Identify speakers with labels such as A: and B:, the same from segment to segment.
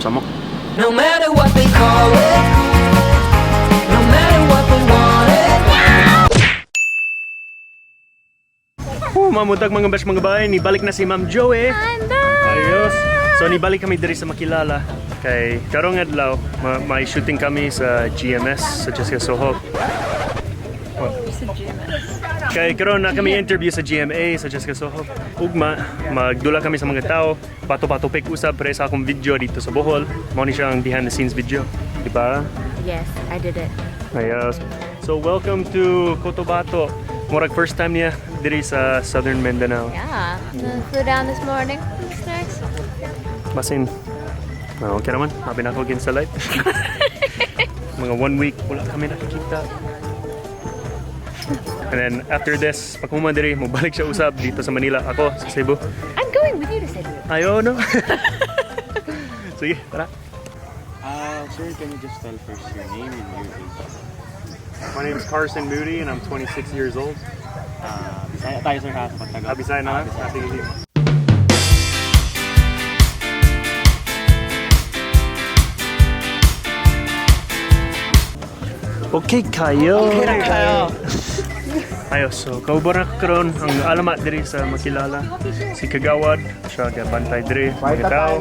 A: Samok.
B: No matter what they call it, no matter what they want it.
C: Oh, mamutag mga bash mga bahay, nibalik na si Ma'am Joey.
D: I'm back!
C: Ayos. So nibalik kami diri sa Makilala kay karong adlaw may shooting kami sa GMS sa Jessica Soho.
D: Sa GMS.
C: Kay karon na kami interview sa GMA sa Jessica Soho. Ugma magdula kami sa mga tao, pato-pato pic usab pre sa akong video dito sa Bohol. Mao ni siya ang behind the scenes video, di ba?
D: Yes, I did it.
C: Ayos. So welcome to Cotabato. Murag first time niya diri sa Southern Mindanao.
D: Yeah. Flew down this morning. It's nice.
C: Basin. Ah, okay naman. Happy na ako against the light. Mga one week, wala kami nakikita. And then after this, pag human diri, mobalik siya usab dito sa Manila. Ako, sa Cebu.
D: I'm going with you to Cebu.
C: Ayo, no? Sige, tara.
A: Sir, can you just tell first your name and your age?
C: My name is Carson Moody and I'm 26 years old.
A: Bisaya tayo, sir, ha? Sa pagtagal.
C: Ah, Bisaya na lang? Ah, sige, sige. Okay kayo. Okay na kayo. Ayos, so kauban na karon ang alamat diri sa makilala si Kagawad, siya gabantay diri mga tao.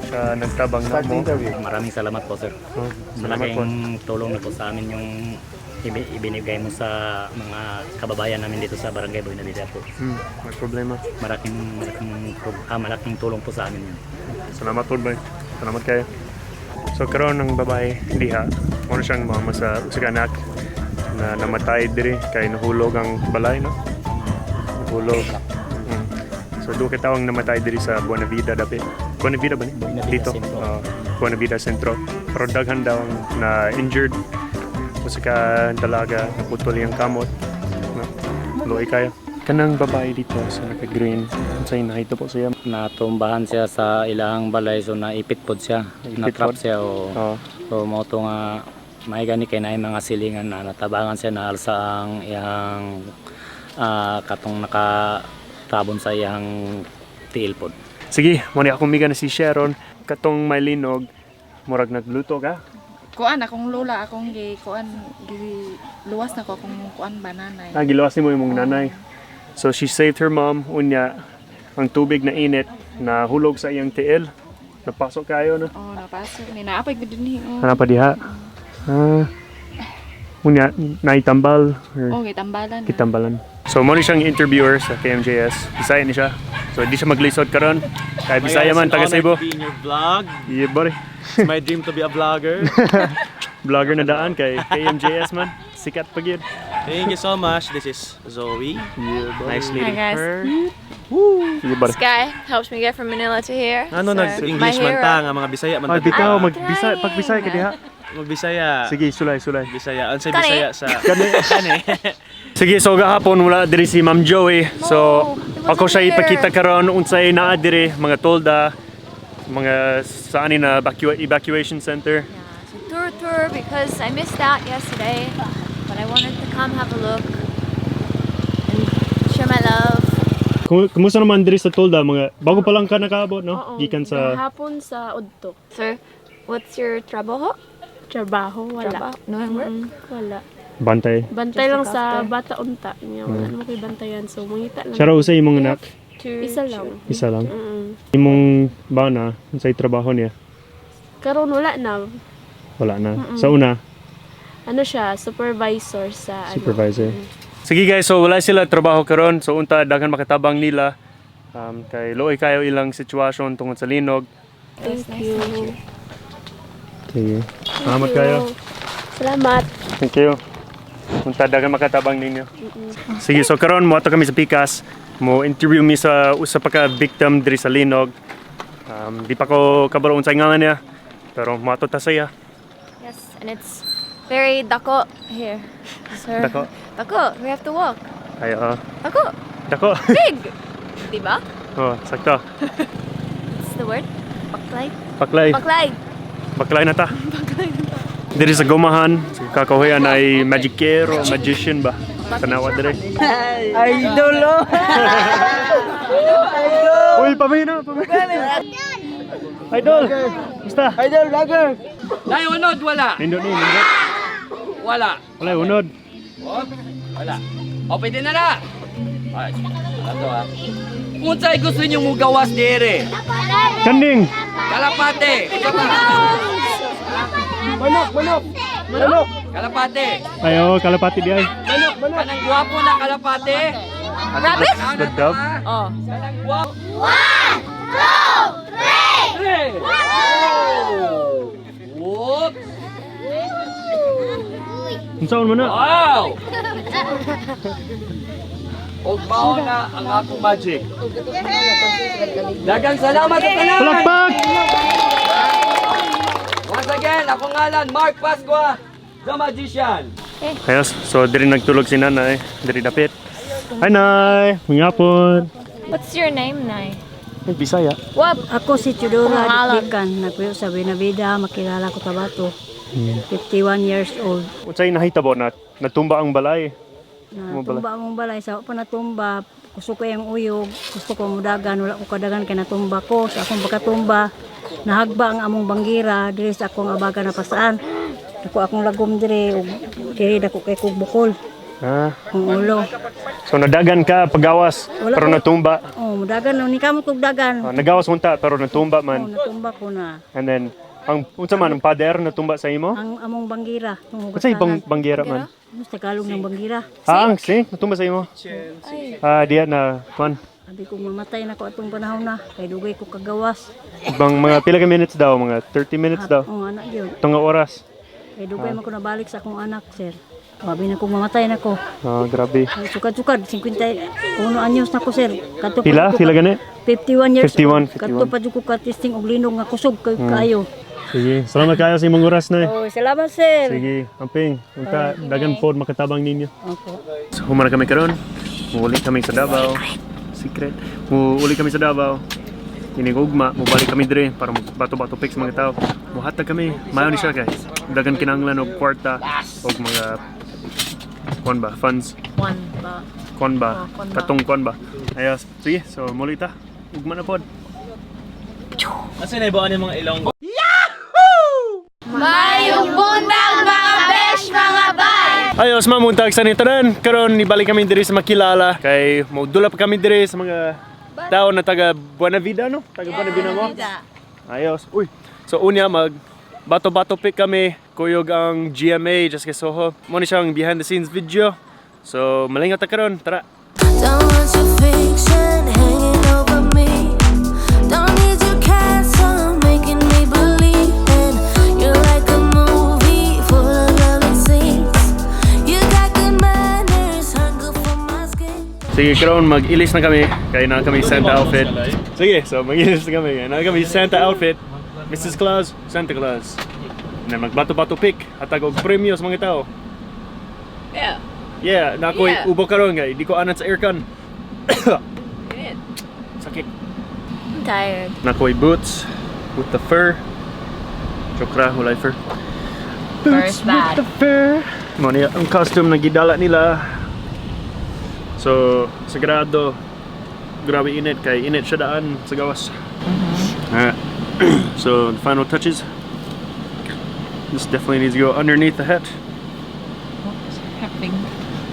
C: Siya nagtabang na mo.
E: Maraming salamat po, sir.
C: Oh, salamat po.
E: Malaking tulong na po sa amin yung ibinigay mo sa mga kababayan namin dito sa Barangay Buenavida po.
C: May problema.
E: Malaking tulong po sa amin yun.
C: Salamat po, bay. Salamat kayo. So karon ang babae diha, mo na siyang mama sa usa ka anak na namatay diri kay nahulog ang balay, no? Nahulog. So duha ka tawo ang namatay diri sa Buenavida dapit. Buenavida ba ni?
E: Buenavida
C: Dito.
E: Sentro.
C: Oo, Buenavida Sentro. Pero daghan daw ang na injured. Usa ka dalaga naputol iyang kamot. No? Luoy kayo. Kanang babae dito sa naka-green, unsay nahito po siya?
E: Natumbahan siya sa ilang balay so naipit pod siya.
C: Naipit
E: Na-trap
C: pod?
E: siya o
C: Oo.
E: so mo to nga may gani kay naay mga silingan na natabangan siya na alsa ang iyang katong nakatabon sa iyang tiil pod.
C: Sige, mo ni akong miga na si Sharon katong may linog murag nagluto ka.
F: Kuan akong lola akong gi kuan gi luwas na ko akong kuan bananay.
C: Ah, giluwas nimo imong nanay. So she saved her mom unya ang tubig na init na hulog sa iyang tiil. Napasok kayo no.
F: Oh, napasok ni naapay gud dinhi. Oh.
C: Ana pa diha. Ah. Unya naitambal or
F: Oh, gitambalan. Na.
C: kitambalan. So mo ni siyang interviewer sa KMJS. Bisaya ni siya. So di siya maglisod karon. Kay Bisaya man taga Cebu.
A: to be in your vlog.
C: Yeah, buddy.
A: It's my dream to be a vlogger.
C: Vlogger na daan kay KMJS man. Sikat pa gyud.
A: Thank you so much. This is Zoe.
C: Yeah, buddy.
A: Nice
D: Hi
A: meeting
D: guys.
A: her.
C: Yeah, buddy.
D: This guy helps me get from Manila to here.
A: Ano,
D: So, my
A: nag-English man
D: hero.
A: ta nga mga Bisaya man
C: Ay,
A: ta.
C: bitaw, magbisaya, pagbisaya ka diha.
A: Magbisaya.
C: Sige, sulay, sulay.
A: Bisaya. Unsay
D: Kani.
A: Bisaya sa
C: Kani.
A: Kani.
C: Sige, so gahapon wala diri si Ma'am Joey. So,
D: No, it wasn't
C: ako siya
D: here.
C: ipakita karon unsay naa diri mga tolda, mga saan ni na evacuation center.
D: Yeah, so tour tour because I missed out yesterday, but I wanted to come have a look and share my love.
C: Kumusta naman diri sa tolda mga bago pa lang ka nakaabot no?
G: Oo.
C: Gikan sa
G: Hapon sa Udto.
D: Sir, what's your trabaho?
G: Trabaho, wala.
D: Trabaho? No work?
G: Wala.
C: Bantay.
G: Bantay
D: Just
G: lang
D: look
G: sa
D: after.
G: bata unta. Niya, wala naman ko'y bantayan. So, mangita lang.
C: Siya raw usa imong anak,
D: Two
G: Isa lang.
C: isa lang. Imong bana unsay trabaho niya?
G: Karon wala na.
C: Wala na. Sa una,
G: Ano siya, supervisor sa ano.
C: supervisor. Sige guys, so wala sila trabaho karon. So unta daghan makatabang nila. Kay luoy kayo ilang sitwasyon tungod sa linog.
G: Thank you.
C: Sige. Salamat kayo.
G: Salamat.
C: Thank you. Unta daghan makatabang ninyo. Sige, so karon mo kami sa Pikas. Mo interview mi sa usa pa ka victim diri sa linog. Di pa ko kabalo unsay ngalan niya. Pero moadto ta sa iya.
D: Yes, and it's very dako here. Sir.
C: Dako.
D: Dako, we have to walk.
C: Ay, oh.
D: Dako,
C: Dako.
D: big. Diba?
C: Oh, sakto.
D: What's the word? Baklay?
C: Baklay.
D: Baklay.
C: Baklay na ta. Diri sa Gomahan, sa Kakahuyan ay magikero, magician ba? Tanawa diri.
B: Idol oh.
C: Uy, pamina, pamina. Idol! Basta!
A: Idol vlogger!
H: Nay, unod, wala.
C: Nindot ni, nindot.
H: Wala.
C: Wala, unod.
H: Oh, wala. O, pwede na na. Ay, ato ah. Unsay gusto niyo mugawas dire?
C: Kanding!
H: Kalapate. Ito pa.
A: Manok! Manok! Manok!
H: Kalapate.
C: Ay, oh, kalapati di ay.
A: Manok! Manok!
H: Kanang gwapo na kalapate.
D: Rabbit?
C: The dove?
D: Oh.
H: Kanang gwapo. One, two, three! Whoops!
C: Unsaon man na?
H: Wow! Og mao na ang akong magic. Dagang salamat sa tanan!
C: Palakpak!
H: Once again, akong ngalan, Mark Pasqua, the Magician.
C: Ayos, so diri nagtulog si nanay, diri dapit. Hi nay, mangapon.
D: What's your name, Nay?
C: Ay, Bisaya.
D: What?
I: Ako si Chudora
D: Pangalan.
I: Dikdikan, nagpuyo sa Buenavida, makilala ko Tabato. 51 years old.
C: Unsay nahitabo na natumba ang balay? Mo balay.
I: Natumba among balay, sa pa natumba, gusto ko yung uyog, gusto ko mudagan, wala ko kadagan kay natumba ko. Sa akong pagkatumba, nahagba ang among banggira, diri sa akong abaga na pasaan. Dako akong lagom diri, ug diri dako kay kog bukol,
C: Ah,
I: ang ulo.
C: so nadagan ka pagawas
I: Wala
C: pero
I: ko.
C: natumba.
I: Oh, mudagan, ni kamot kog dagan.
C: Ah, nagawas unta pero natumba
I: Oh,
C: man.
I: natumba ko na.
C: And then ang unsa man ang pader natumba sa imo?
I: Ang among banggira, itong
C: Unsay
I: hugasanan.
C: banggera man?
I: Sa Tagalog ng banggira.
C: Ah, ang sink natumba sa imo. Ah, diya na kwan.
I: Sabi ko mamatay na ko atong panahon na kay dugay ko kagawas.
C: Bang mga pila ka minutes daw, mga 30 minutes daw.
I: Oh, anak yun.
C: Tunga oras.
I: Kay dugay man ko nabalik sa akong anak, sir. Sabi na ko mamatay na ko.
C: Ah, grabe.
I: Ay, Sukad-sukad, 51 anyos na ko, sir. Kadto pa
C: Pila?
I: jud ko
C: Pila gani?
I: 51 years
C: 51,
I: old. Kadto
C: 51.
I: pa jud ko ka-testing og linog nga kusog kay kaayo.
C: Sige, salamat kayo sa imong oras na.
I: Oh, salamat, sir.
C: Sige, amping. Unta dagan pod makatabang ninyo.
I: Opo.
C: So, humana kami karon. Muuli kami sa Davao. Secret. Muuli kami sa Davao. Kining ugma, mubalik kami dire para bato-bato pick sa mga tao. Muhatag kami. Mayo ni siya guys. Dagan kinahanglan og kwarta og mga kuan ba, funds.
D: One ba?
C: Kuan ba,
D: Oh, kuan ba.
C: katong kuan ba. Ayos. Sige, so muli ta. Ugma na pod.
A: Asa na ibaan yung mga Ilonggo?
D: Mayong buntag mga besh, mga bay!
C: Ayos mamuntag sa tanan. Karon ibalik kami diri sa makilala kay modula pa kami diri sa mga tao na taga Buena Vida no? Taga Buena Vida mo. Ayos. Uy. So unya mag bato-bato pick kami kuyog ang GMA just kay Soho. Mo ni siyang behind the scenes video. So malingat ta karon. Tara.
J: Don't want your fiction hanging over me. Don't need your castle making me believe in. You're like a movie full of love and scenes. You got good manners, hunger for my skin.
C: Sige, karon mag-ilis na kami kay na kami Santa outfit. Sige, so mag-ilis na kami. Kay na kami Santa outfit. Mrs. Claus, Santa Claus. Na magbato-bato pick hatag og premyo sa mga tao.
D: Yeah.
C: Yeah, na ako'y
D: Yeah.
C: ubo karon kay di ko anat sa aircon. Sakit.
D: I'm tired.
C: Na ako'y boots with the fur. Chokra, walay fur.
D: Fur is
C: Boots with
D: bad.
C: the fur. Mo niya ang costume na gidala nila. So, sagrado. Grabe init kay init siya daan sa gawas. Alright. So, the final touches. This definitely needs to go underneath the hat.
F: What's happening?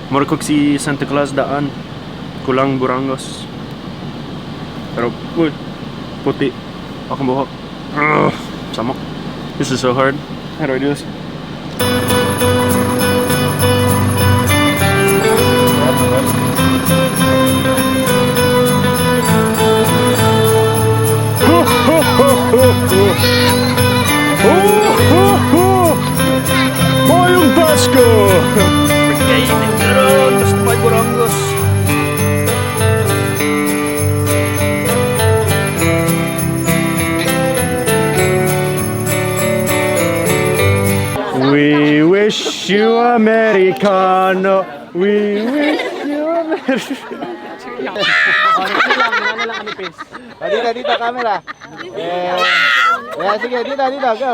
C: Mura kog si Santa Claus daan. Kulang burangos. Pero, uy, puti. Akong buhok. Ugh, samok. This is so hard. How do I do this? Ho, ho, ho, ho, ho. Ho, ho, ho. Mayong Pasko! Kainin karon, basta may burangos. We wish you a Americano. We wish you a Merry.
A: Oh, dito, dito, camera. Eh, yeah, sige, dito, dito, go.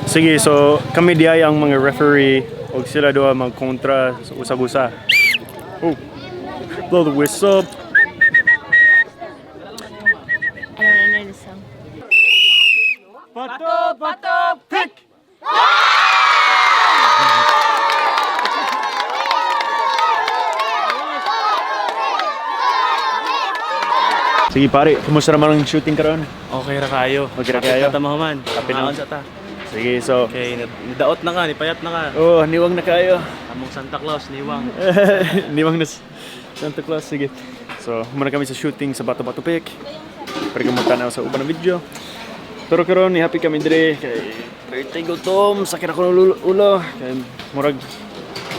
C: Sige, so kami diay ang mga referee og sila duha magkontra sa usag-usa. Oh. Blow the whistle.
D: I don't
C: Bato, bato, pick! Sige pare, kumusta naman ang shooting karon?
K: Okay ra kayo.
C: Okay ra kayo?
K: Kapit na ta mahuman.
C: Kapit na.
K: Maon sa ta.
C: Sige, so
K: Okay, nidaot na ka, nipayat na ka.
C: Oh, niwang na kayo.
K: Among Santa Claus, niwang.
C: Niwang na Santa Claus, sige. So, muna kami sa shooting sa Bato Bato Pick. Pero kumuta sa uban ng video. Pero karon ni happy kami dire kay birthday gutom, sakit ako ng ulo, kay murag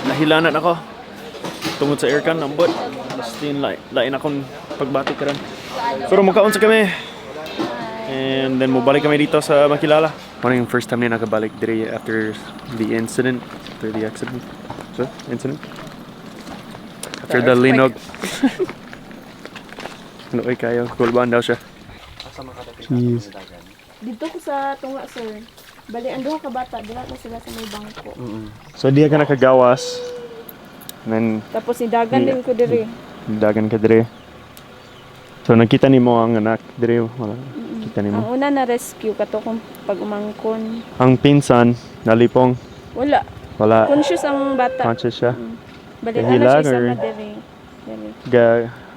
C: nahilanan ako tungod sa aircon ambot. Basta lain, lain akong pagbati karon. Pero mukaon sa kami. And then mobalik kami dito sa Makilala. Ano yung first time niya nakabalik dire after the incident, after the accident. So, incident? After the linog. Ano ay kayo? Kulbaan daw siya. Jeez.
G: Dito ko sa tunga, sir. Bali, ang duha ka bata, dira na sila sa may bangko.
C: So di ka nakagawas. And then
G: Tapos nidagan din ko diri.
C: dagan ka dire. So nakita nimo ang anak dire, wala. Kita nimo.
G: Ang una na rescue kato kong pag-umangkon.
C: Ang pinsan nalipong,
G: Wala.
C: wala,
G: Conscious ang bata.
C: conscious siya.
G: Bali, ana
C: Nahilag
G: siya sama
C: or-
G: diri. Diri.
C: Ga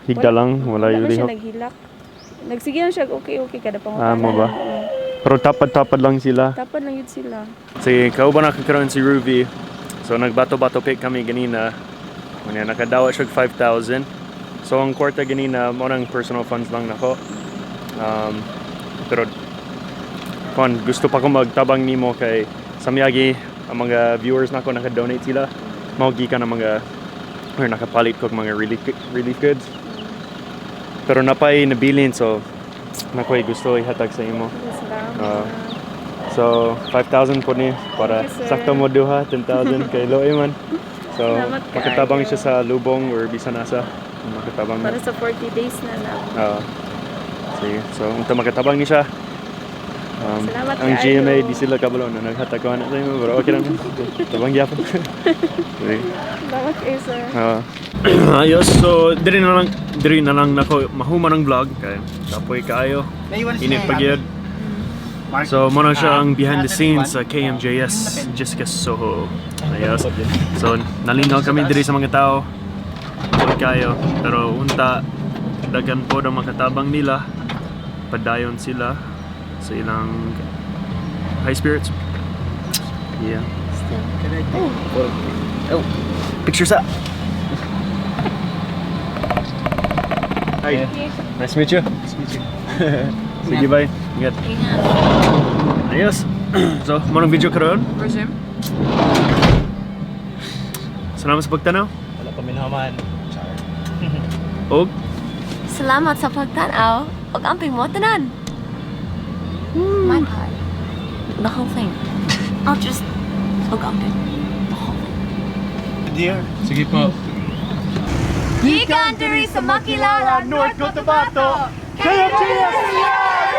C: higda lang, wala
G: Wala
C: yung
G: man siya
C: lihok.
G: naghilak. Nagsige lang siya, okay, okay, kada
C: Ah, mo ba?
G: pangutana. Oo.
C: Pero tapad-tapad lang sila.
G: Tapad lang yun sila.
C: Sige, kauban na karon si Ruby. So nagbato-bato pick kami ganina. Unya nakadawa siya og 5,000. So ang kwarta ganina mo nang personal funds lang nako. Pero kon gusto pa ko magtabang nimo kay sa miyagi ang mga viewers nako naka-donate sila. Mao gikan ang mga or nakapalit ko og mga relief goods. Pero napay nabilin, so nakoy gusto ihatag sa imo.
G: Salamat.
C: So, 5,000 po ni para
G: Thank you, sir.
C: sakto mo duha, 10,000 kay Loe man. So,
G: Salamat kaayo.
C: makatabang siya sa lubong or bisan asa. Makatabang.
G: Para sa 40 days na lang.
C: Oo. Sige. So, unta makatabang ni siya.
G: Salamat
C: ang
G: kaayo.
C: GMA di sila kabalo na naghatag ko na sa imo, pero okay lang. Tabang gyapon. Sige.
G: Salamat kayo, sir.
C: Ayos, so diri na lang nako mahuman ang vlog kay kapoy kaayo. Init pa gyud. So mo na siya ang behind the scenes sa KMJS Jessica Soho. Ayos. So nalingaw kami diri sa mga tao. Kapoy kaayo, pero unta daghan po ang makatabang nila. Padayon sila sa ilang high spirits. Yeah. Oh. Picture sa. Hi. Nice to meet you. Nice to meet you. Sige, bye. Ingat. Ayos. So, mo nang video karon.
F: Resume.
C: Salamat sa pagtanaw.
K: Wala pa minaman. Char.
C: Og
D: Salamat sa pagtanaw ug amping mo tanan. My part. The whole thing. I'll just ug amping. The whole thing.
A: Dear.
K: Sige po.
D: Gikan diri sa Makilala, North Cotabato. KMJS!